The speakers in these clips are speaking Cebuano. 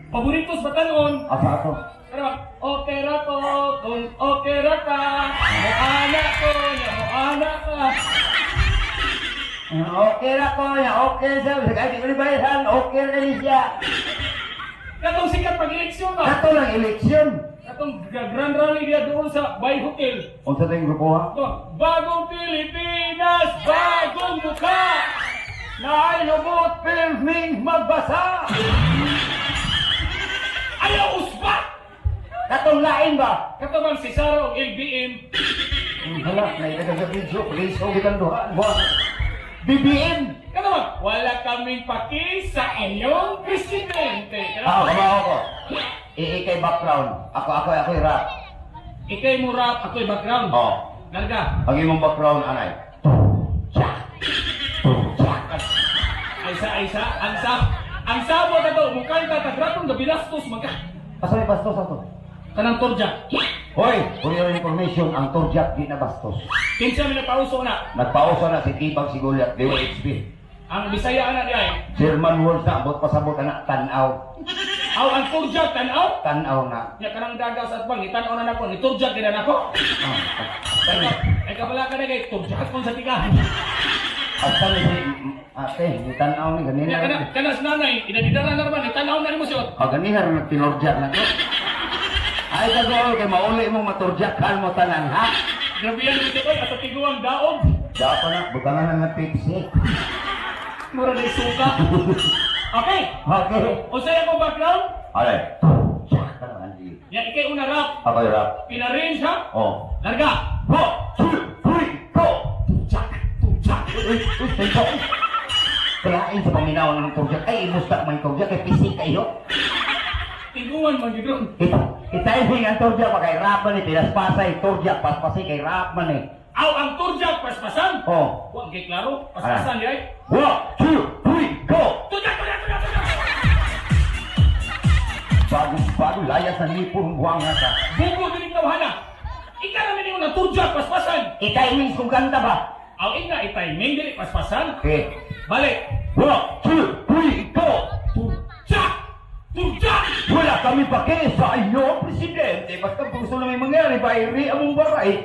Paboritos batanon. Asa ato? Pero okay ra ko, kung okay ra ka, mo-ana ko, nya mo-ana ka. Okay ra ko, ya okay siya. Bisag ay di ko ni bayaran, okay ra ni siya. Katong sikat pag-eleksyon ba? Kato lang eleksyon. Katong grand rally diya doon sa Bay Hotel. Unsa tayong grupo ha? Ito, Bagong Pilipinas, bagong mukha! Naay lubot, pilming magbasa! Ayaw usba! Katong lain ba? Kato bang si Sara og LBM? Hala, nailagay sa video, please, o kitang duha. Buha. BBM! Kato bang, wala kaming paki sa inyong presidente. Ah, kamao ko. Iikay background. Ako, ako, ako, rap. Ikay mo rap, ako'y background. Oh. Larga. Ang imong background, anay. Jack. Jack. Aysa, aysa, ang sa ang sabo ka to, mukanta ta gratong gabilastos magka. Asa may bastos ato? Kanang torja. Hoy, for your information, ang Torjak di na bastos. Kinsa mi nagpauso na? Nagpauso na si Tibag si Goliath, DYHB. Ang Bisaya ana di ay. German words na, abot pasabot na, tanaw. Aw ang torja tan-aw. Tanaw na. Nya kanang dagas at bang itan-aw na nako, ni torja gid na nako. Ah, Ay kabala ka na kay torja kon sa tiga. Asa ni si ate, ni tanaw ni ganina. Nya kana kana sa nanay, inadidara na naman itan-aw na nimo siya. Ah, ganina rin nagtinorjak na ko. Ay, kagol, kay mauli mong maturjakan mo tanan, ha? Grabe yan mo siya oy, ato tiguang daog. Dapat na, butangan na ng Pepsi. Mura na suka. Okay. Okay. Unsay ako background? Alay. Jack ka naman, di. Nya ikay una rap. Ako yung rap. Pina-range ha? Oh. Larga. One, two, three, go! Tujak, tujak. Uy, uy, uy, uy. Kalain sa paminaw ng turjak. Ay, imusta man turjak. Kay pisik kayo. Tiguan man gid ron. Ito, itiming ang turjak pa kay rap man eh. Pinaspasay, turjak, paspasay kay rap man eh. Aw ang turjak paspasan. Oh. Wa kay klaro, paspasan di ay. One, two, three, go! Tujak, tujak, tujak, tujak. Bago, bago, layas na lipon, buwang nga ka. Bugo din tawhana. Ika naman yung naturjak paspasan. Itiming kung kanta ba? Aw ina itiming dili paspasan. Okay. Balik. One, two, three, go! Tujak! Tujak! Wala kami pake sa inyo, Presidente. Basta gusto na may mangyari, bayri among barait.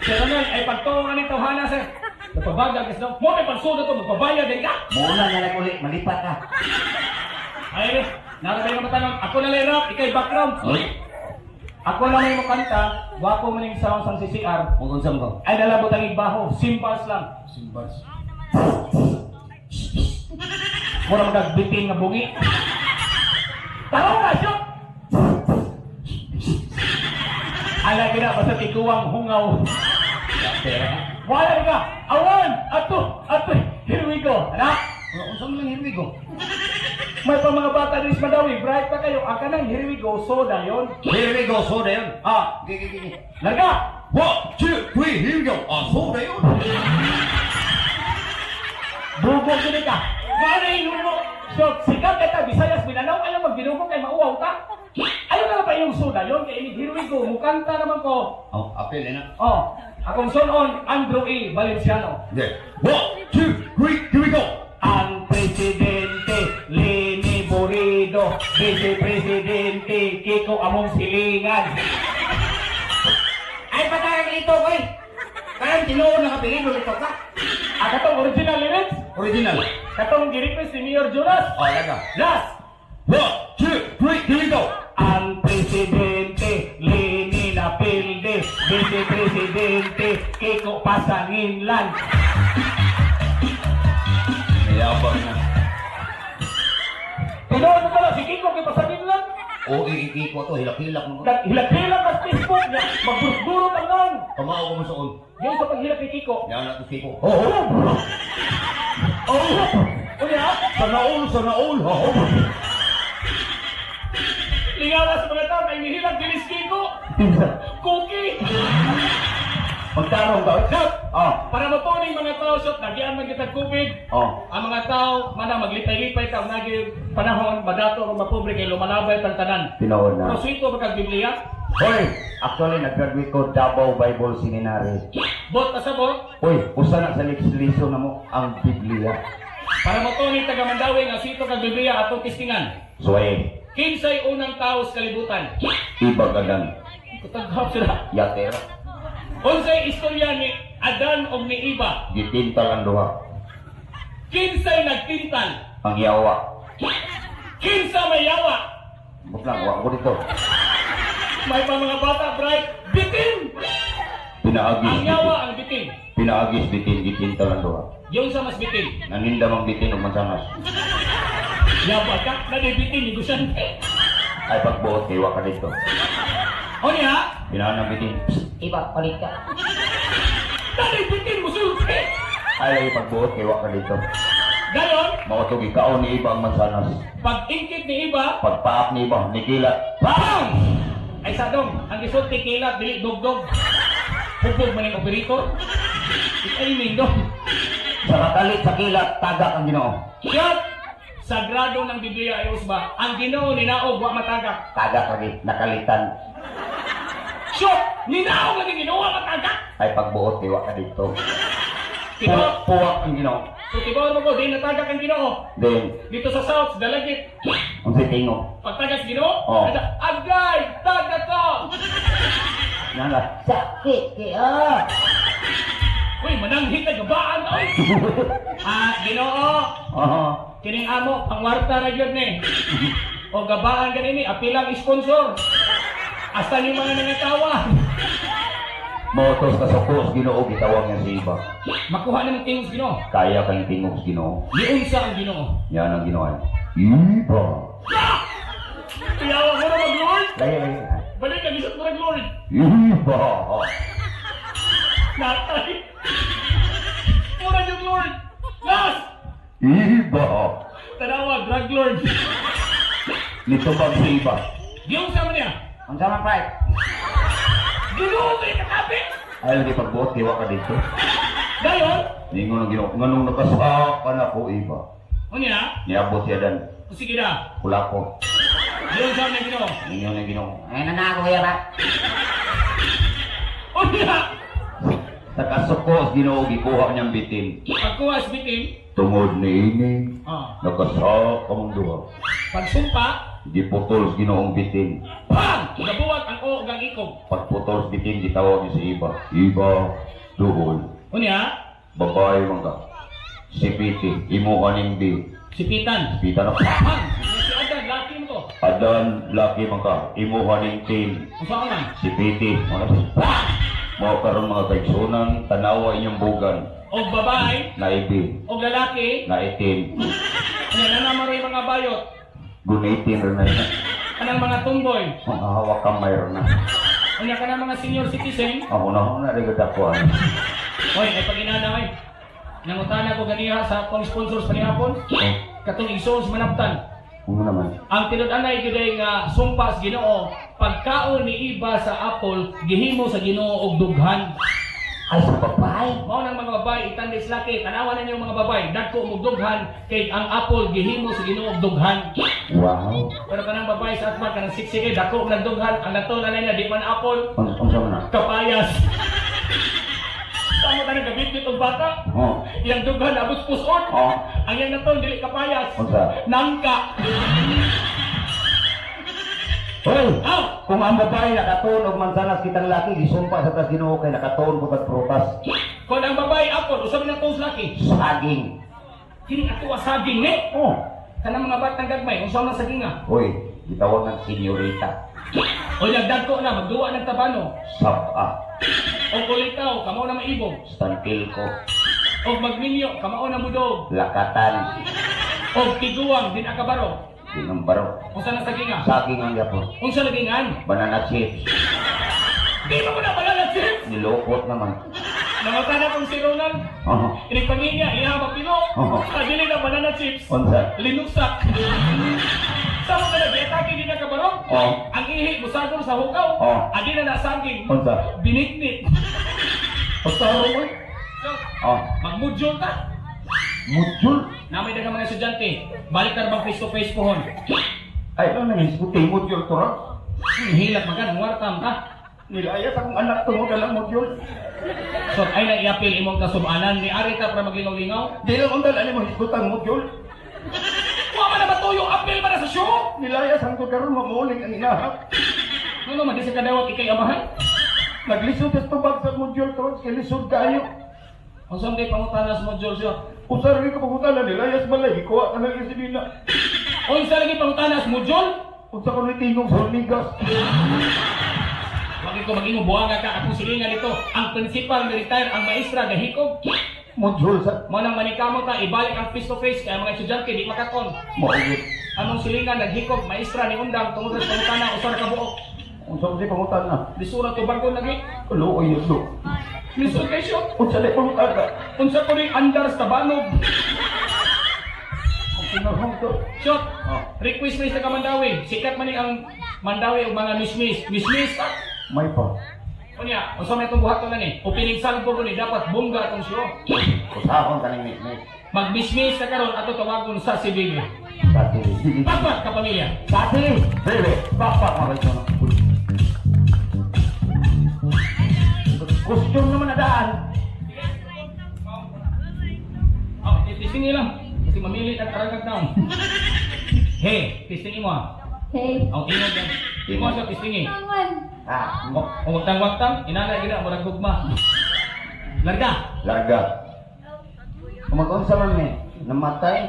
Sir Ronald, ay pagtuo nga ni tawhana sir. Nagpabaga kasi mo may pagsudo to magpabayad din ka. Muna na lang uli, malipat ka. Ay, narabay nga matanong, ako na lang rap, ikay background. Uy. Ako lang may makanta, wapo man yung sound sang CCR. Mugunsam ko. Ay nalabot ang igbaho, simples lang. Simbas. Mura magagbitin nga bungi. Tarong na siya! Ala gina, basta tikuwang hungaw. Pera ka. Wala ka! Awan! Ato! Ato! Here we go! Anak! Unsa man lang here we go? May pa mga bata din sa Madawi, bright pa kayo. Ang kanang here we go, soda yon. Here we go, so dayon. Ah, Gigi, gigi. larga! One, two, three, here we go. Ah, so dayon. Bugo gini ka. Gani mo. So, sikat ka ta, Visayas, Mindanao, ayaw magbinugo kay mauwaw ta. Ayaw na pa yung soda yon kay inig here we go, mukanta naman ko. Oh, apil eh na. Oh, akong son-on, Andrew E. Valenciano. Okay. One, two, three, here we go. Ang presidente Leni Borido, Vice Presidente Kiko Among Silingan. Ay, patay ito, koy. Kaya tinuod na kapilin, ito ka. Ah, katong original lyrics, Original. katong gi-request ni Mayor Jonas. Oh, laga. Last, One, two, three, here we go. ang presidente Leni Lapilde, Vice Presidente Kiko Pasanginlan. Mayabang na. Tinuod na pala si Kiko kay Pasanginlan. O, iiki ko to, hilak-hilak mo. Naghilak-hilak mas Facebook niya, magburot-burot ang noon. Kamao ko mo suon. Yung sa paghilak ni Kiko, Yan na to Kiko. Oh, oh. Oh, unya, Sana all, sana all. Oh. Lingawa sa mga tao, kay nihilak dinis Kiko. Cookie. Magtarong ka. Shot. Oh. Para mapuning mga tao, shot, nagyan man kitag COVID. Oh. Ang mga tao, mana maglipay-lipay ta nagi panahon, madato o mapobre kay lumalabay tang tanan. Tinuod na. Prosuito ba kag Biblia? Hoy, actually nag-graduate ko Davao Bible Seminary. Bot ta sa bot. Hoy, usa na sa liso na mo ang Biblia. Para mo to ni taga Mandaue nga sito kag Biblia atong testingan. Suwaye. Kinsay unang tao sa kalibutan? Ibagadan. Kutaghap sila. Yatero. Unsay istorya ni Adan og ni Iba? Gitintal ang duha. Kinsay nagtintal? Ang yawa. Kinsa may yawa? Buklang, wa ko dito. May pa mga bata, bright, bitin! Pinaagis. Ang yawa ang bitin. Pinaagis bitin, gitintal ang duha. Yung sa mas bitin. Naninda mang bitin og mansanas. Yawa ka, na di bitin, negosyante. Ay pagbuot kay wa ka dito. O niya, Pinaanang bitin. Psst. Iba, palit ka. na di bitin, musulti. Ay lagi pagbuot kay wa ka dito. Dayon, Mao to gikaon ni iba ang mansanas. pag ingkit ni Iba, Pagpaak ni iba, nigilat. BANG! Ay sadong, ang gisulti kilat, dili dugdog. Hubog man yung operator. Ay, dong. Sa makalit sa kilat, tagak ang Ginoo. Shot! Sagrado ng Biblia ay usba. Ang Ginoo ninaog wa matagak. Tagak lagi, nakalitan. Shot! Ninaog lagi Ginoo wa matagak. Ay pagbuot kay wa ka dito. Tibaw, Puwak ang Ginoo. so tibaw mo ko, di natagak ang Ginoo. Then, Dito sa South, Dalagit, unsay tingog? pagtagas Ginoo, Oh. agay, taga ka! Nala. Sakit kaya. Uy, mananghit na gabaan, oy! Ah, Ginoo, Oo. kining amo, pangwarta ra gyud ni. O gabaan ganini, apilang sponsor. Asan yung mga nangatawa? Motos ka sa krus, Ginoo gitawag niya si iba. Makuha na ng tingog sa Ginoo. Kaya kang tingog sa Ginoo. Giunsa ang Ginoo. Yan ang Ginoo. Iba. Tiyawa mo na mag-Lord. Lagi lagi. Balik ka, gisot mo na Lord. Iba. Natay. Mura yung Lord. Las! Iba. Tanawa, drug lord. Nitubag si iba. Giunsa man niya. Ang sama pride. Ginoo kay kakabi. Ay lagi pagbuot kay wa ka dito. Dayon, Ningon ang Ginoo, nganong nakasa ka na ko iba. unya, Niabot siya dan o sige na. kulako. Giunsa man niya Ginoo. Ningon ang Ginoo. Ay, na ako kuya ba? Unya, Sa kasuko sa Ginoo gikuha niyang bitin. pagkuha sa bitin, Tungod niini ah, nakasa ka mong duha. pagsumpa, Giputol sa Ginoong bitin. bang! Nabuwag ang o gang ikog. Pagputol sa bitin gitawag niya si iba. Iba duhol. Unya, Babae man ka. Si Piti, imo kaning bi. sipitan. Pita na. Bang! Si Adan, laki mo to. Adan, laki man ka. Imo kaning tin. Unsa man? Si Piti, mga Mao karon mga kaigsunan, tanawa inyong bugan. Og babae, Naibi, og lalaki, naitin, unya na naman rin mga bayot, gunitin rin na yun. kanang mga tumboy, Mga hawak kamay rin na. unya kanang mga senior citizen. Ako na, ako na, rigod ako. Ano. Oy, ay paginana oy. Nangutana ko ganiha sa akong sponsors panihapon, Oh, katong igsoon sa Manaptan. ano naman? Ang tinud-anay gyud ay nga sumpa sa Ginoo, pagkaon ni iba sa apple, gihimo sa Ginoo og dughan. Ay, sa babae. Mao nang mga babae itandis laki, tanawan ninyo mga babae, dagko og dughan kay ang apple gihimo sa Ginoo og dughan. Wow. Pero kanang babae sa atman kanang siksi kay dako og nagdughan, ang nato na niya di man apple, Ang sa man na? kapayas. Tama tanang gabitbit og bata. Oh. Iyang dughan abot puson. Oh. Ang iyang naton dili kapayas. Unsa? Nangka. Hoy! Aw! Kung ang babae nakatuon og mansanas kitang laki, gisumpa sa tas Ginoo kay nakatuon ko tag prutas. Kung ang babae apple, usa man ang laki. Saging. Kini ato saging ni. Oh. Kanang mga batang gagmay, unsa man saging nga? Hoy, gitawag ng senyorita. O nagdagko na magduwa ng tabano. Saba. O kulitaw, kamao na maibog. Stantil ko. O magminyo, kamao na mudog. Lakatan. O tiguang din akabaro. Dinambaro. Unsa na saging nga? Saging ang yapon. Unsa lagingan? Banana chips. Di ba mo na banana chips? Nilokot naman. Namata na kong si Ronald. Oh. Ini panginya, iya mapilo. Oo. Dili na banana chips. Unsa? Linuksak. Sama ka na, giatake din na kabarong. Oh. Ang ihi, musagol sa hukaw. Oh. Adi na nasaging. Unsa? Biniknik. Pagtaro mo. So, Oh. magmudyol ta. Mudyol. Namay daga mga estudyante. Balik na bang face to face pohon. Ay, ano nang hisguti mudyol to ra? Hilak magan, ang wartam ka. Nilayas akong anak tungod alang mudyol. So, ay na iapil imong kasubanan ni ari ta para maglingaw-lingaw. Di lang undal ani mo hisgutan mo gyud. Wa man na matuyo, apil man na sa show. Nilayas ang karon mamuling ang inahap. Ano man di sa kadawat ikay amahan? Naglisod sa tubag sa module karon kay lisod kayo. Unsa man pangutanas mo, Joshua? Usa ra ka pangutana nilayas balay gikuha ka nang isinina. Unsa lagi pangutanas mo, Jol? Unsa ko ni tingog sa hormigas? Wag ko mag-ingon buwanga ka akong silingan nito. Ang principal ni retire, ang maestra gahikog. Module sa Mo nang manikamo ta ibalik ang face to face kay ang mga estudyante di makakon. mao gyud. Anong silingan naghikog maestra ni undang tungod sa pangutana usa ra ka buok. Unsa ko si pangutana? Lisura tubagon lagi. Luoy do. Lisod kay siya. Unsa di pangutana? Unsa ko ni andar sa tabanog. Ang pinahong to. Shot. Oh. Request ni sa Kamandawi. Sikat man ni ang Mandawi og mga mismis. Mismis. May pa. Unya, unsa may itong buhaton na ni? Opening salvo ko ni dapat bongga atong show. Usahon kaning mismis. Magmismis ka karon ato tawagon sa si Bibi. Sa tili. Pakpak ka pamilya. Sa tili. Bebe, pakpak mo kayo. Costume naman na daan. Oh, testing lang. Kasi mamili at aragag down. Hey, testing mo ah. Hey. Oh, ingon yan. Imo siya testing eh. Naman. Ah, Oh, wagtang-wagtang, inana gina murag gugma. Larga. larga. Kumagunsa man ni, namatay.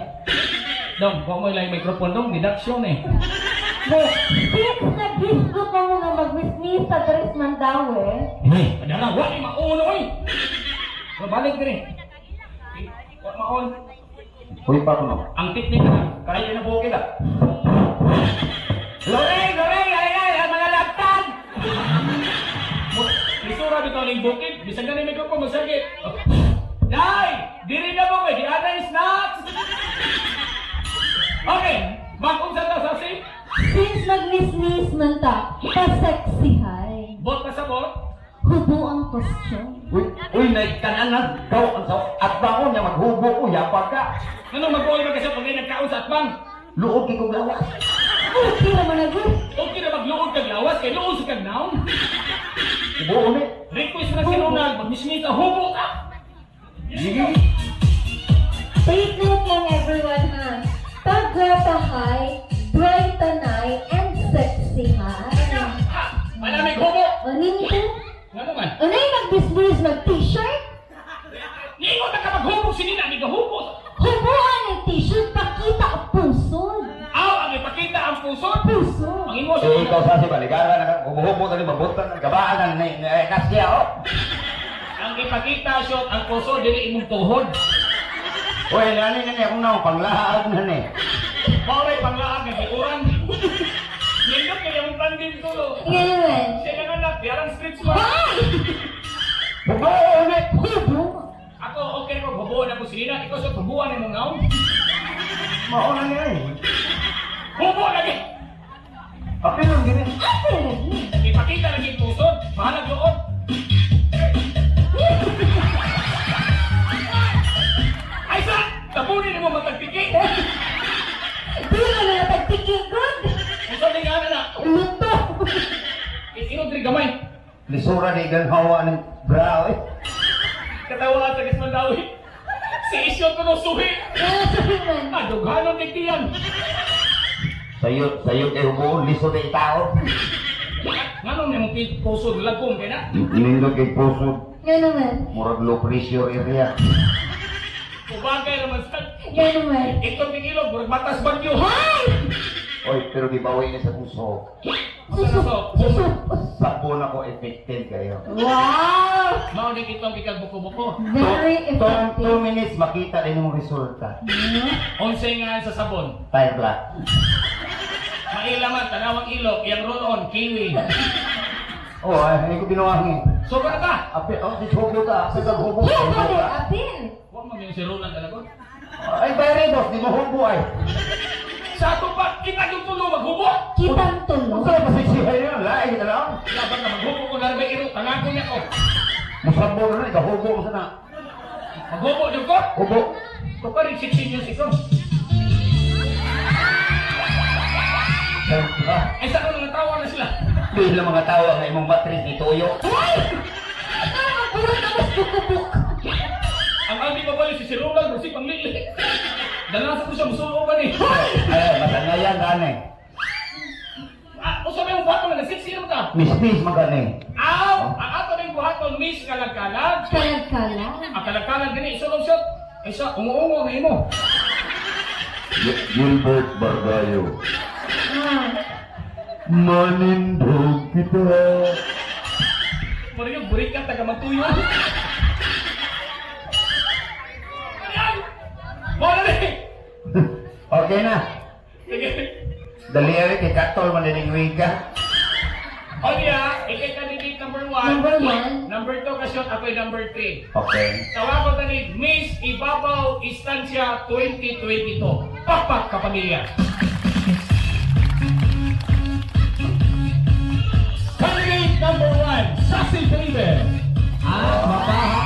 Dong, wa mo ilay microphone dong, deduction eh. Since nag-disco ka mo nga mag-mismis sa Dres Mandawi, Hey, padala wa ni mauno oy. Balik diri. Wa maon. Uy pa kuno. Ang teknik na. Kaya na buo kita. Loreng, loreng, ay ay, ang mga laptag. Lisura bitaw ning bukid, bisan gani microphone masakit. Oh. Day, diri na mo kay di anay snacks. Okay, mag-unsa ta sa si? Since nag-mismis man ta, pa-sexy hay. Bot pa sa bot. Hubo ang costume. Uy, uy, naikanan na. Gaw, ang sa at baon niya maghubo ko, yapa ka. Nganong mag-uwi man kasi pag nagkaon sa atbang? Luog kay kong lawas. Okay naman na good. Okay na magluod kag lawas kay luod sa kag naon. Buo ni. Request na si Ronald, magmismis ka, hubo ka. Sige. Take note lang everyone ha. Paggrata high, bright tanay, and sexy high. Ha, malamig hubo. Anin ko? Nga naman. Anay mag-bisbis mag-t-shirt? Ningon na ka maghubo si Nina, ni gahubo. Hubuan ang t-shirt, pakita ang pusod. Aw, ang ipakita ang pusod. Pusod. Ang imo Eh, ikaw sa sa si baligara na hubo tani mabutan ng gabaan na ni ni kasya oh. ang ipakita shot ang pusod dili imong tuhod. Uy, nani nani akong naong panglaag na ni. Mao panglaag nga giuran. Nindot kay imong tandem tulo. Ngayon. Siya nga anak, diarang streets ba? Hoy! Hubo ni. Hubo. Ako okay ko hubo na ko si Nina, ikaw sa hubuan imong naon. Mao na ni ay. Hubo lagi. Apilon gini. Ate lagi. Ipakita lagi ang pusod, bahalag loob. Ay sa, tabunin mo matagpiki. Di mo na natagtiki good. Unsa ni nga na? Luto. Ino diri gamay. Lisura ni ganhawa ng brow eh. Katawa sa Kismandawi. Si Isyo ko no suhi. Nga sabi man. Adughanon kay tiyan. Sayo sayo kay hubo lisod ni tao. Ngano may mong pusod lagom kay na? Nindot kay puso Nga naman. murag low pressure area. Ubagay naman sa Nga naman. Ito ning ilog murag matas bagyo. Hoy! Oy, pero gibawi ni sa puso. Susup. Susup. Sabon ako effective kayo. Wow! Mao ning itong gikagbuko-buko. Very Two, two effective. minutes makita din yung resulta. Unsay nga sa sabon? Tire black. Maila man tanawang ilog, iyang roll on kiwi. Oh, ay, hindi ko binuwangin. Sobra ta. Api, oh, si Hugo ta. Sa hubo. Hubo de apil. Wa man yung si Roland talaga. Ay, bayre, boss, di mo hubo ay. Sa ato pa kita yung tulo maghubo. Kitang tulo. Unsa ba si yun? Lain kita lang. Laban na maghubo ko narbe iro tangago niya ko. Musabon na, ikahubo mo sana. Maghubo jud ko. Hubo. Ko pa rin 16 years ikaw. Ah, Ay sa ano natawa na sila. di lang mga tawa nga imong matris ni Toyo. Hoy! Ano Murag amos bukubuk. Ang aming babali si Ronald, si Panglili. Dala sa ko siya, musulo ba ni? Ay, matangayan gani. Ah, usa may buhaton nga nagsiksi naman ka. Miss-miss man gani. Aw, ang ato ning buhaton, Miss Kalagkalag. Kalag-kalag. Ang kalagkalag gani, isulong siya. Ay siya, ungo-ungo na imo. Gilbert Bargayo. Ah. Manindog kita. Mura yung burik ka, taga magtuyo. Ayan! Mura ni! Okay na. Sige. Dali ay kay Katol man dining wika. O niya, ikay candidate number 1. Number 1. Number 2 kasi ako'y number 3. Okay. Tawagon na ni Miss Ibabaw Istancia 2022. Pakpak kapamilya. Candidate number 1, Sassy Baby. Ah, mapaha.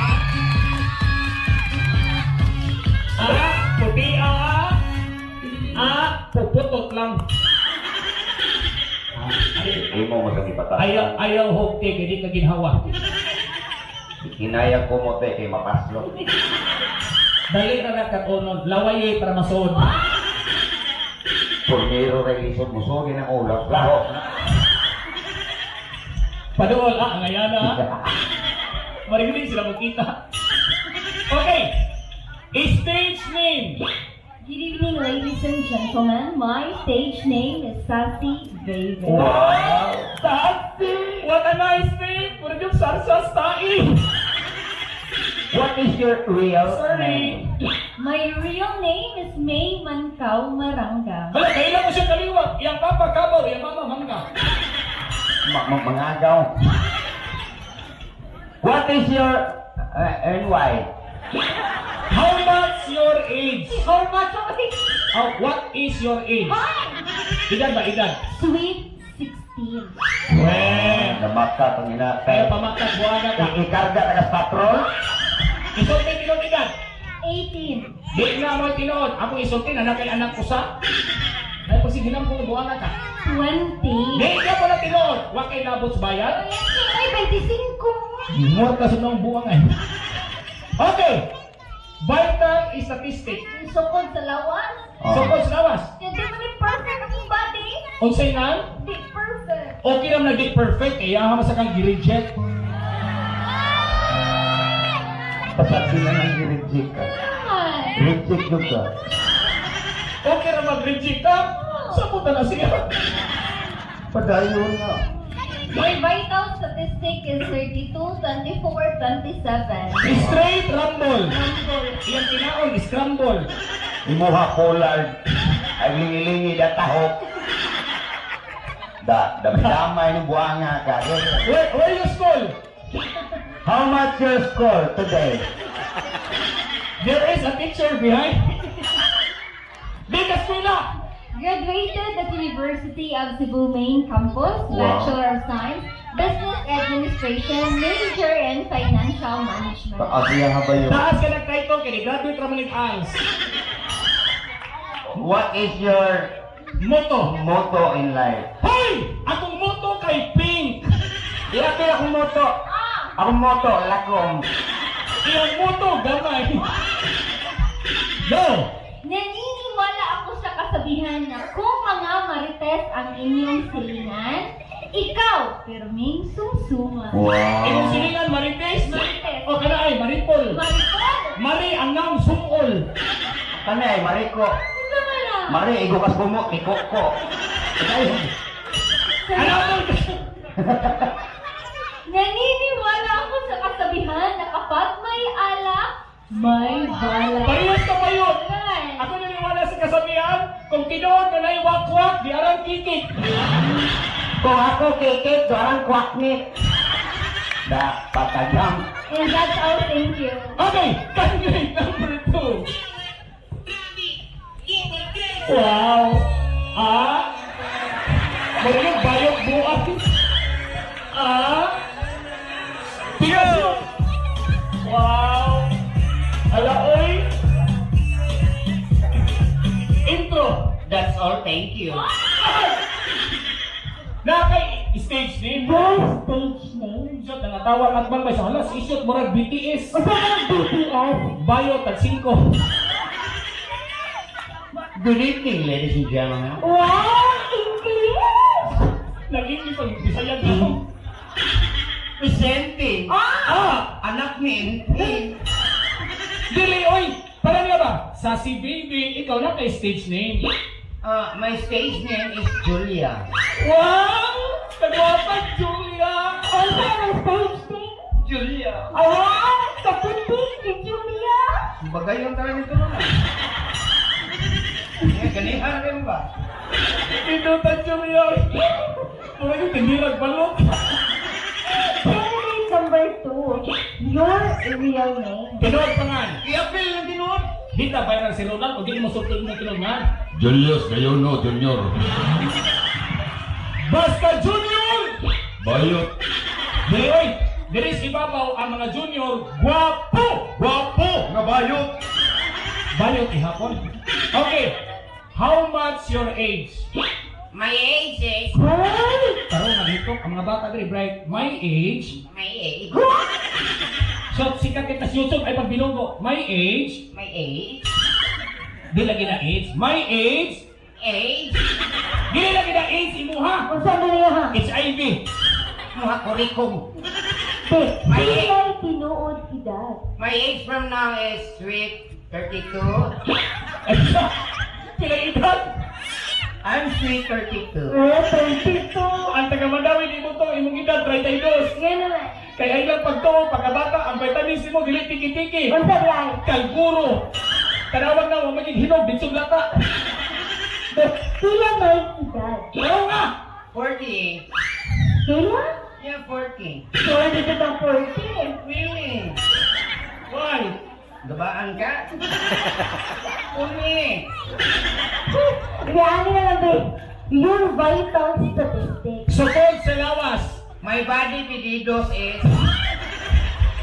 Ah, puti ah. Ah, puputot lang. Imo mo sa gipata. Ayaw, ayaw hokte, kaya di ka ginhawa. Hinaya ko mo te kay mapaslo. Dali na na katunon, laway eh, para masuod. Purniro ray lisod mo sugi ng ulap. Laho. Paduol, ah, ngayon na. Marinig sila magkita. Okay. Stage name. Good evening, ladies and gentlemen. My stage name is Sassy Baby. Wow! Sassy! What a nice name! Puro yung sarsas tae. What is your real Sorry. name? My real name is May Mancao Maranga. Wala, kailan ko siya kaliwa. Iyang papa kabaw, iyang mama mangga. Mangagaw. What is your NY? How much your age? How much of it? Oh, what is your age? Edad ba, edad? Sweet 16. Well, Namata tang ina. kaya pamakat buwaga ka. Ikarga taga patrol. Isulti tinuod edad. 18. Di na mo tinuod. Ako isulti na kay anak ko sa. Ay po sige ko buwaga ka. 20. Di ka po na tinuod. Wa kay labot sa bayad. Ay, 25. Murta sa nung buwang ay. Okay. Vital statistic. Ang sukod sa lawas. Oh. Sukod sa lawas. Hindi mo ni perfect akong body. Unsay nan? Di perfect. Okay naman na di perfect. Kaya eh, sa kang gi-reject. Pasag sila ng i-reject ka. Ay. Reject yun ka. Okay ra mag-reject ka. Sa puta na siya. Padayon na. My vital statistic is 32, 24, 27. Straight rumble. Rumble. Iyang tinaon, scramble. Imuha collard. Ay lingi-lingi da tahok. Da, damay ni buanga ka. Where you school? How much your score today? There is a teacher behind. Di ka eskwela. Graduated at University of Cebu Main Campus, Wow. Bachelor of Science, Business Administration, major in Financial Management. Taas iya ha ba yun? Taas ka nag-title kay graduate ra man ni ANS. What is your Motto. motto in life? Hoy! Akong motto kay Pink. Iya kay akong motto. Akong motto, lakom. Iyang motto gamay. Go! Naniniwala ako sa kasabihan na kung mga marites ang inyong silingan, ikaw, pirming sumsuma. Wow. Imong silingan Marites. Marites. O kana ay Maripol. Maripol! Mari ang naong sumol. Kanay, Mariko. Ano ba na? Mari, igo kas bumo, iko ko. Ano to? Naniniwala ako sa kasabihan na kapag may alak, may balak. Parehas ka pa yun. Ay. Ako naniniwala sa kasabihan, kung tinuod na na'y wakwak, di arang kikik. Kung ako kikik, doang kwaknit. Da, patagam. And that's all, thank you. Okay, candidate number 2. Wow! Ah? Marunong bayok buang. Ah? Tigas! Wow! Ala, oy! Intro! That's all, thank you. Na kay Stage name. Your stage name. Shot, nangatawa at bang sa halas, isot murag BTS. Unsa ka ng BTS? Bayo tag 5. Good evening, ladies and gentlemen. Wow! English! Naging pag Bisaya na. Vicente, Ah! anak ni Inti. Dili oy! Para niya ba? Sa si Baby, ikaw na kay stage name. My stage name is Julia. Wow! Kagwapa, Julia! Unsa ka ng stage name? Julia. Wow! Kaputi si Julia! Bagay yung talaga ito naman. Eh, ganihan na kayo ba? Pinutan, Julia! Mura yung tinirag balot. Candidate number 2. Your real name. Tinuod pa nga. I-appeal lang tinuod. Dita viral si Ronald o di mo sultod mo tinuod nga. Julius Gayono Jr. Basta Junior! Bayot. Dili oy! Dili sa ibabaw ang mga junior, gwapo! Gwapo nga bayot. Bayot ihapon. Okay. How much your age? My age is... Hoy! Karon nga dito, ang mga bata diri bright, my age. My age. So sikat kita sa YouTube ay pagbilonggo. My age, My age. di lagi na age. My age, Age. di lagi na age imuha. Unsa man niya ha? HIV. Mga kurikum. Te, My di ay tinuod edad. My age from now is sweet 32. Ay, siya. Pila edad? I'm sweet 32. Eh, 32. Ang taga Mandawi di mo to imong edad 32. Nga naman. Kay ay lang pagtuo pagkabata ang vitamins mo dili tiki-tiki. Unsa di ay? Kalguro. Tanawag na wa maging hinog ditsong lata. Te, pila may edad? Pero nga, 40. Pila? Yeah, 40. Sorry dito bang 40? Really? Why? Gabaan ka? Umi. Gani na lang ba? Your vital statistics. Sukod sa lawas. My body pedidos is...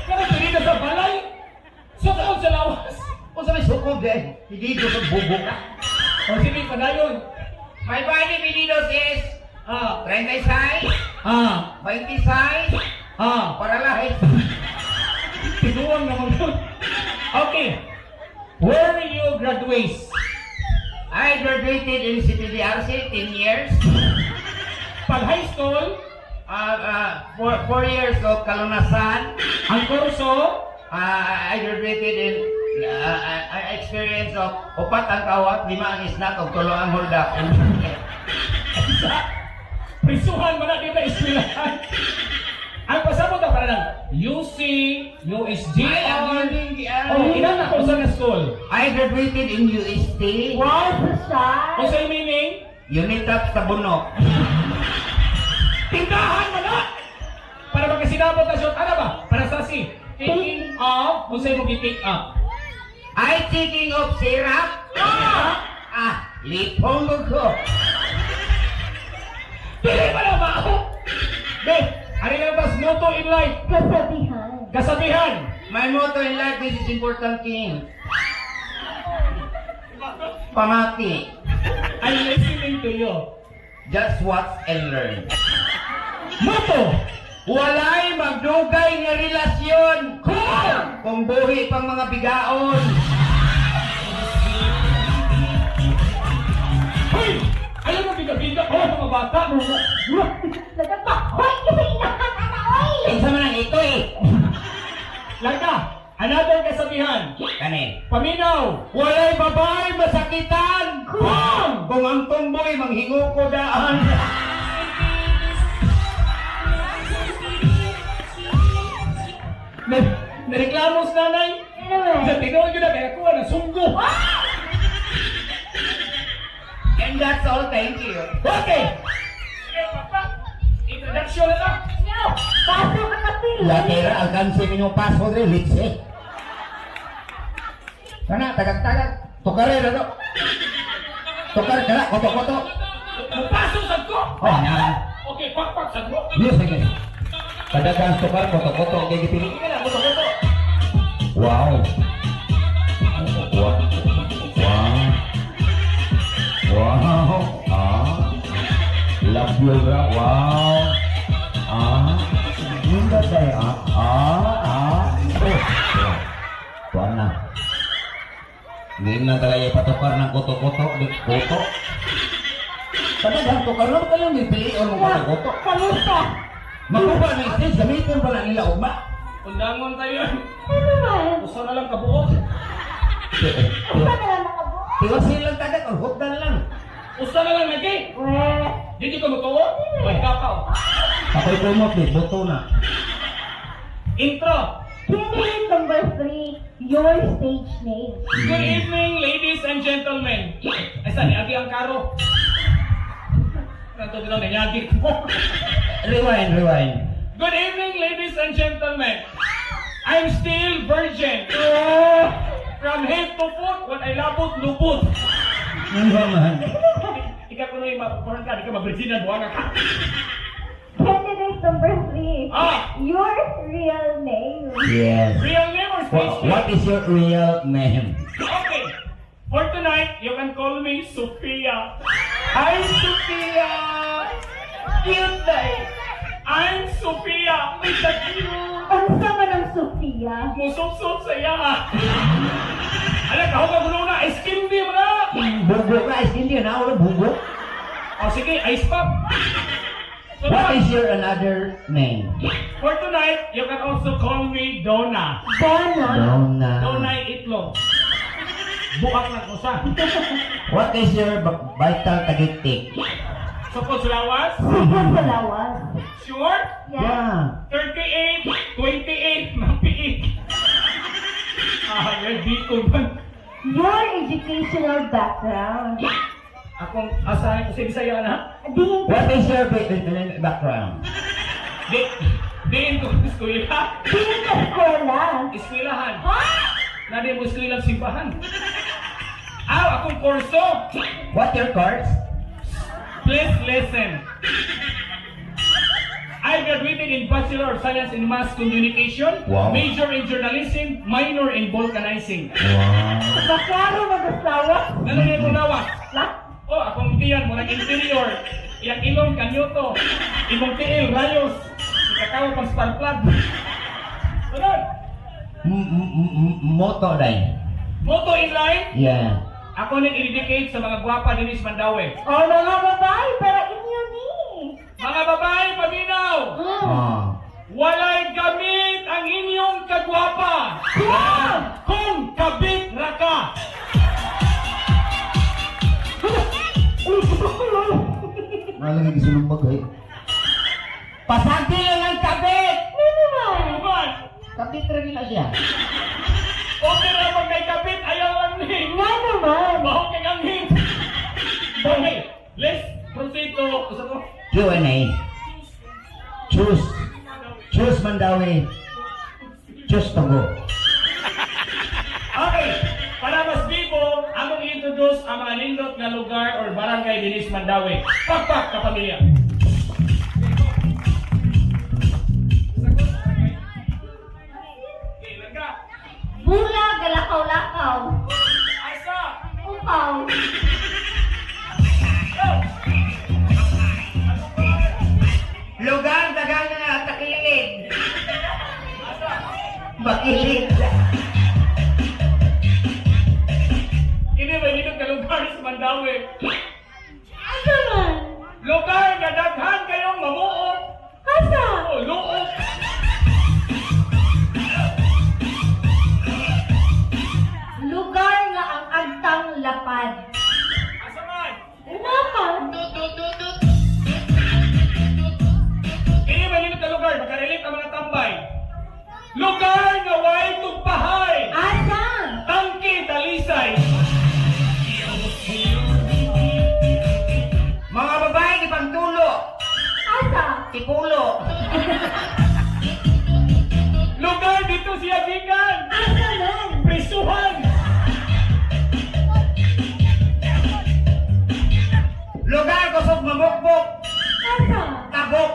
Pero pinida sa balay. Sukod sa lawas. Kung sa may sukob eh. Pedidos ang bubo ka. O sige, padayon. My body pedidos is... 36, 26, paralyzed. Tinuwang naman yun. Okay. Where you graduate? I graduated in CPDRC 10 years. Pag high school, 4 years of kalunasan. Ang kurso, I graduated in I experience of upat ang kawat, lima ang isnak, ug tulo ang hold up. Sa prisuhan mo na di ba eskwelahan. Ang pasabot na para ng UC, USG, Ay, ang galing, Oh, ilan na kung sa school? I graduated in UST. Wow, social. Kung sa meaning, Unitap sa Bunok. Tindahan mo na! Para magkasinabot na siya, ano ba? Para sa si, taking off, kung sa'yo mo gi-take up. I taking of syrup. Ah, lipong ko. Dili ba na ba ako? Be, ano na ba motto in life? Kasabihan. Kasabihan! My motto in life, this is important thing. Pamati. I'm listening to you. Just watch and learn. Motto! Walay magdugay nga relasyon. Kung buhi pang mga bigaon. Hoy! Alam mo, biga-biga, oh, mga bata! Nagapa. Hoy, kasi inahan ana oy. Kinsa man ang ito eh. Langka, another kasabihan. Kani. Paminaw! Walay babae masakitan. Kung! Kung ang tumboy manghingo ko daan. Na, nareklamo sa nanay. Ano naman? Sa tinuod yun na, kaya kuha ng sunggo. And that's all. Thank you. Okay! Sige, papa. Introduction na lang. Paso ka kapil. Latera alcance minyo paso de litse. Kana tagag-tagag. Tukare na to. Tukar kana koto-koto. Mupaso sa ko! Oh, na. Okay, pakpak sa ko. Yes, sige. Kadagang tukar koto-koto kay gipili. Sige na, buto-buto. Wow. Wow. Wow. Wow. Ah. Love you, bra. Wow. Ah, nindot day. Ah, ah, ah. Oh. Kuan na. Hindi na talaga ipatukar ng kuto-kuto. Di, kuto. Talagang tukar lang kayo, may pilion mo kuto-kuto. Kamusta? Makuha na stage, gamitin pala nila ugma. Undangon tayo. Ano man? Usa na lang kabuok. Usa na lang nakabuo. Tiwasin lang tagat or hugdan lang. Usa na lang lagi. Weh. Dito ka mutuo? Oy, kakaw. Ako'y kumot, di, buto na. Intro. Candidate number 3, your stage name. Good evening, ladies and gentlemen. Ay, saan? Agi ang karo. Nato dito, nanyagi ko. Rewind, rewind. Good evening, ladies and gentlemen. I'm still virgin. From head to foot, when I labot, lubot. Ano ba man? Ikaw kuno yung mapupuran ka, di ka ma-virginan, buwanga ka. Candidate number 3, your real name. Yes. Real name or stage name? What is your real name? Okay. For tonight, you can call me Sophia. I'm Sophia. Cute day. I'm Sophia. May cute. Unsa man ang Sophia? Musop-sop sa iya. Ala, kahog ka gulo na. Ice candy mo na. Bugo ka, is hindi na wala bugo. O sige, ice pop. So, What is your another name? For tonight, you can also call me Donna. Donna. Donna. Donna itlog. Buak na ko sa. What is your vital tagitik? Sukod sa lawas? Sukod sa lawas. Sure? Yeah. 38, 28, mapiit. Ah, yan, di ko man. Your educational background. Akong asahan ko sa Bisaya na. Diin What is your background? Di, diin ko eskwela. diin ka eskwela. Eskwelahan. Ha? Nadi mo eskwela simbahan. Ah, akong kurso. What your course? Please listen. I graduated in Bachelor of Science in Mass Communication, major in Journalism, minor in Vulcanizing. Wow. Baklaro mag-asawa. Ano yung itong lawas? La? Oh, akong tiyan, murag interior. Iyang ilong, kanyoto. Imong tiil, rayos. Ikatawa pang spark plug. Sunod. Motto day. Motto in life, ako nang i-dedicate sa mga gwapa dinis Mandaue. Oh, mga babae, para inyo ni. Mga babae, paminaw! Oh. Walay gamit ang inyong kagwapa! Yeah! Kung kabit ra ka! Malagi gisinumbag eh. Pasagdi lang ang kabit! Ano naman? Naman! Kabit rin na siya. Okay ra man kay kabit, ayaw ang ning! Nga naman. Baho kay anghit! Okay, let's proceed to... Usa to? Q&A. Choose. Choose Mandaue. Choose to go. Okay, para mas bibo, among i-introduce ang mga nindot nga lugar or barangay dinis Mandaue. Pakpak ka pamilya. Okay, langga. Bula, galakaw-lakaw. Asa! Upaw. Go! Lugar dagang nga takilid. Asa! Bakilid. Kini ba nindot nga lugar sa Mandaue? Asa man? Lugar nga daghan kayong mamuot. Asa? O luot. Lugar nga ang agtang lapad. Asa man? Unahan. Kini ba nindot nga lugar makarelate ang mga tambay? Lugar nga way tugpahay. Asa? Tangke Talisay. Mga babae gipangtulo. Asa? Tikulo. Lugar dito siya gikan. Asa man? Prisuhan. Lugar kusog mamukbok. Asa? Tabok.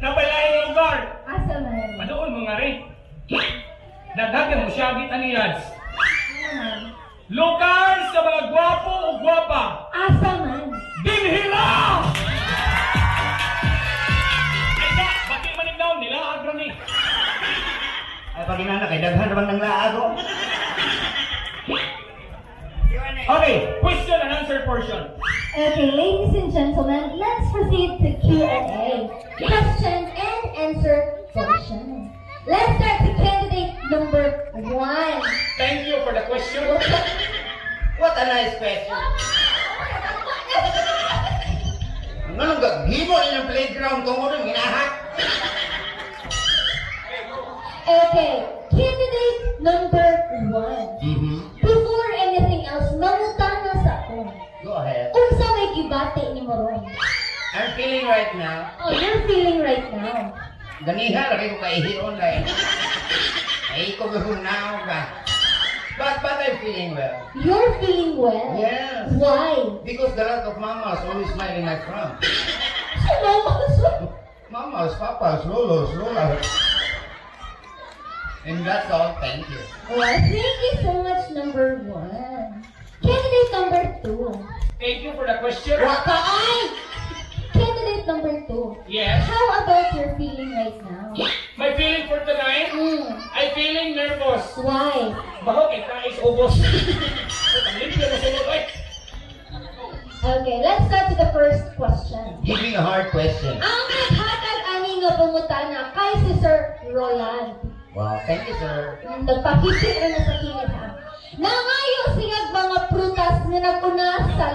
Nabalay lugar. Asa man? Padoon mo nga rin. Daghagan mo siya gitaniyas. Ano man? Lugar sa mga gwapo o gwapa. Asa man? Dinhira! pa ginana kay daghan naman ng laago. Okay, question and answer portion. Okay, ladies and gentlemen, let's proceed to Q&A. Question and answer portion. Let's start to candidate number 1. Thank you for the question. What a nice question. Ano nang gimo inyong playground kung ano ginahak? Okay, candidate number 1. Before anything else, mangutana sa ako. Go ahead. Unsa may gibati nimo ron? I'm feeling right now. Oh, you're feeling right now. Ganiha lagi ko kaihi online. Ay ko naw ba. But I'm feeling well. You're feeling well? Yes. Why? Because the lot of mamas always smile in my front. So, mama, Mamas, papas, lolos, lolas. And that's all. Thank you. Well, thank you so much, number 1. Candidate number 2. Thank you for the question. Waka ay! Candidate number 2. Yes. How about your feeling right now? My feeling for tonight, I feeling nervous. Why? Baho kay tais ubos. Ang limpyo mo sulod ay. Okay, let's start to the first question. Give me a hard question. Ang naghatag ani nga pangutana kay si Sir Roland. Wow, thank you, sir. Nagpakitid na sa kilid ha. Nangayo siyag mga prutas nga naguna sa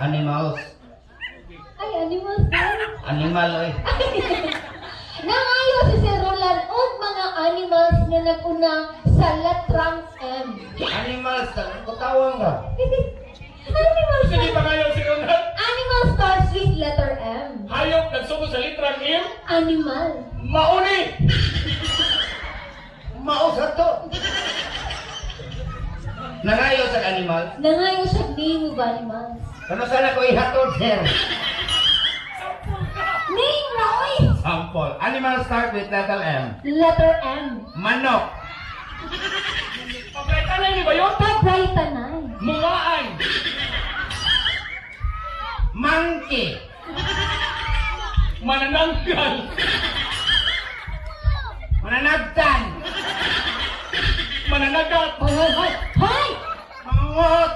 Animals. Ay, animals ba? Animal, oy. Nangayo si Sir Roland og mga animals nga naguna sa letrang M. Animals, kutawan ka. Animals. Sige pa ngayon si Ronald. Animal starts with letter M. Hayop nagsugod sa litrang M. Animal. Mauni. Mausap to. Nangayo sa animals. Nangayo siya name of animals. Ano sana ko ihatod, sir? Name ra oy. Sample. Animals start with letter M. Letter M. Manok. Pagkaitanay ni ba yun? Pabray tanay. Mungaan. Monkey. Manananggal. Mananagtan. Mananagat. Hoy, hoy, hoy! Hoy! Mangot.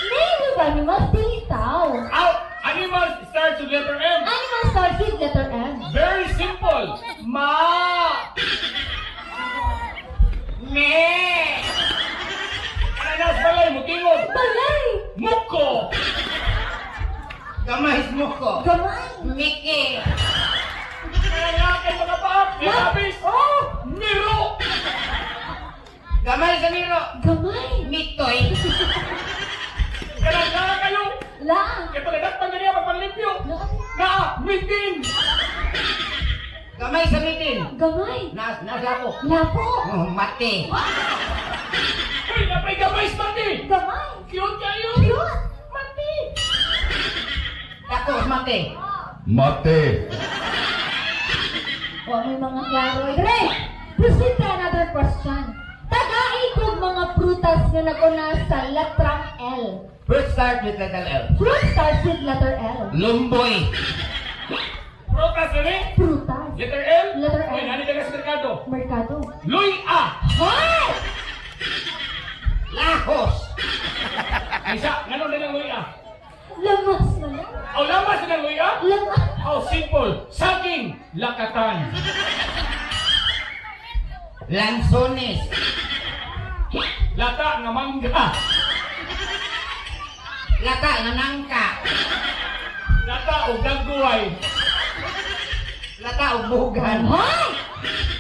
Name of animals, dili tao. Out. Animals starts with letter M. Animal starts with letter M. Very simple. Ma. Me. Ananas balay mutingog. Balay! Muko. Gamay mo ko. Gamay! Mickey. Kaya kay mga paak. Nilabis. Oh! Miro. Gamay sa miro. Gamay! Mitoy. Kanang naa kayo. La! Kaya pagkadat pa ganiya pagpanlimpyo. La! Naa. Mitin. Gamay sa mitin. Gamay! Nasa ko. Lapo! Oh, mati. Uy, napay gamay sa mati. Gamay! Cute kayo. Cute! Mati! Dako, mati. Mate. Wa may mga klaro. Dre! Proceed to another question. Tagai kog mga prutas nga naguna sa letrang L. Fruit start with letter L. Fruit starts with letter L. Lumboy. Prutas na ni. Prutas. Letter L. Letter L. Uy, nani ka sa merkado. Merkado. Luy-a. Hoy! Lahos. Isa, ngano din ang luy-a? Lamas na lang. Aw, lamas din ang luy-a? Lamas. How simple. Saging, lakatan. Lansones. Lata nga mangga. Lata nga nangka. Lata og dagguay. Lata og bugan. Hoy!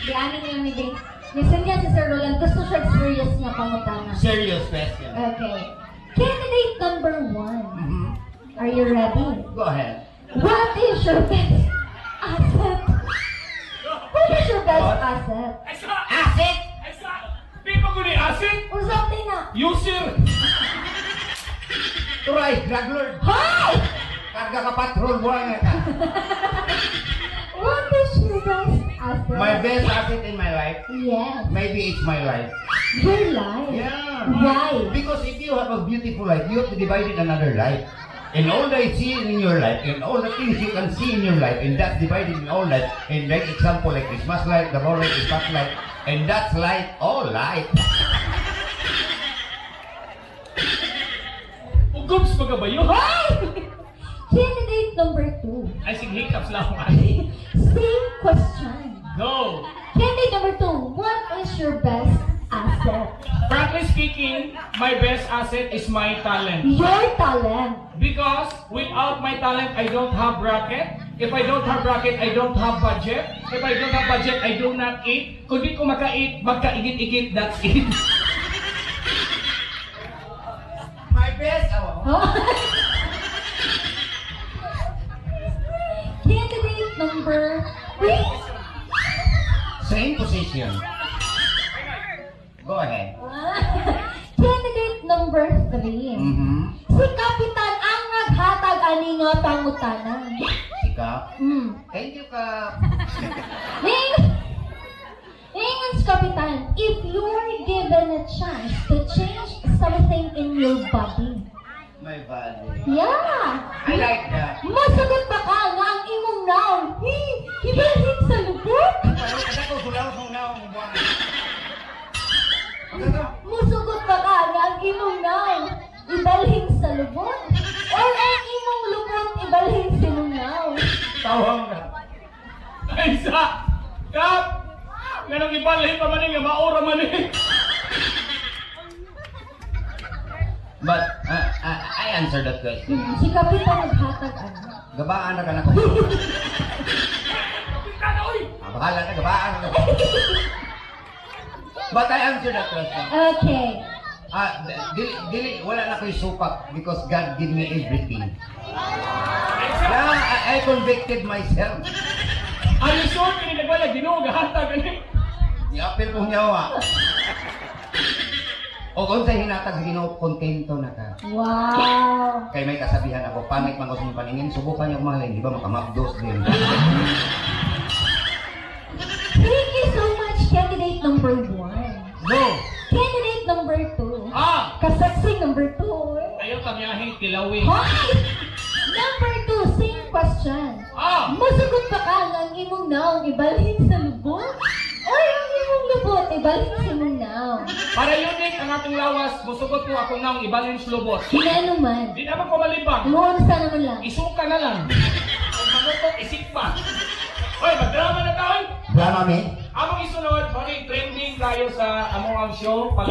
Di ani niya ni Jane. Nisan niya si Sir Roland. Gusto siya serious nga pangutana. Serious question. Okay. Candidate number 1. Are you ready? Go ahead. What is your best asset? What is your best What? asset? Ay sa! Asset. Ay sa! Di pa ko ni asin! Unsa na? User! Turay, drug lord. Hoy! Karga ka patrol, buwan ka. What is your best asset? My best asset in my life, Yes. maybe it's my life. Your life. Yeah. Why? Because if you have a beautiful life, you have to divide it another life. In all that you see in your life, in all the things you can see in your life, and that's divided in all life, and like example, like Christmas light, the ball light, the spotlight, and that's light, all light. Ugobs magabayo. Hoy! Candidate number 2. Ay, sige, hiccups lang. Same question. Go! Candidate number 2, what is your best asset? Frankly speaking, my best asset is my talent. Your talent. Because without my talent, I don't have bracket. If I don't have bracket, I don't have budget. If I don't have budget, I do not eat. Kung di ko maka-eat, magkaigit-igit, that's it. My best, oh. Huh? Candidate number 3. Same position. Go ahead. Candidate number 3. Si Kapitan ang naghatag ani nga pangutana. Sikap. Thank you, Kap. Ningon si Kapitan, if you're given a chance to change something in your body, My body. I like that. Masagot ba ka nga ang imong naong, hi, hibalhin sa lubot? Parang kada ko sulaw kong naong buwan. Musugot ba ka nga ang imong naong, ibalhin sa lubot? Or ang imong lubot, ibalhin sa imong naong? Tawang na. Ay, sa! Kap! Ganong ibalhin pa man nga maura man eh. But I answered that question. Si Kapitan naghatag ano? Gabaan na ka na ko. Kapitan, oy! Ah, bahala na, gabaan na. But I answered that question. Okay. Ah, dili, dili, wala na ko'y supak because God give me everything. Ay, sa! Yeah, I convicted myself. Are you sure? Kini nagwala, Ginoo, gahatag, ano? Giapil ko niya wa. O kung sa hinatag sa Ginoo, kontento na ka. Wow. Kay may kasabihan ako, pangit man ko sa inyong paningin, subukan niyo ako mahalin, di ba makamabdos din. Thank you so much, candidate number 1. Go! Candidate number 2. Ah! Kasaksi number 2. Ayaw kamiyahin, kilawin. Hoy! Number 2, same question. Ah! Masagot ba ka nga ang imong naong ibalhin sa lubot? Or ang imong lubot ibalhin sa imong naong? Para unique ang atong lawas, musugot ko akong naong ibalhin sa lubot. Hinano man. Di naman ko malibang. Noon sa naman lang. Isuka na lang. Kung manutok, isikpa. Oy, magdrama na tayo. Drama me? Among isunod, bali trending tayo sa among ang show pag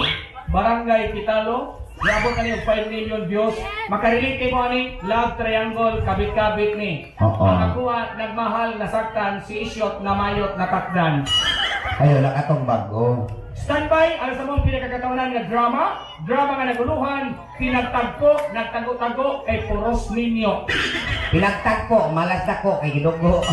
Barangay Kitalo. Niabot na niyo 5 million views. Makarelate kay mo ani love triangle kabit-kabit ni. Oo. Ang akuha nagmahal nasaktan si Isyot namayot natakdan. Ayaw na katong bago. Standby ang sa mong pinakakatawanan nga drama, drama nga naguluhan, pinagtagpo, nagtago-tago kay puros ninyo. Pinagtagpo, malas na ko, kay gidugo.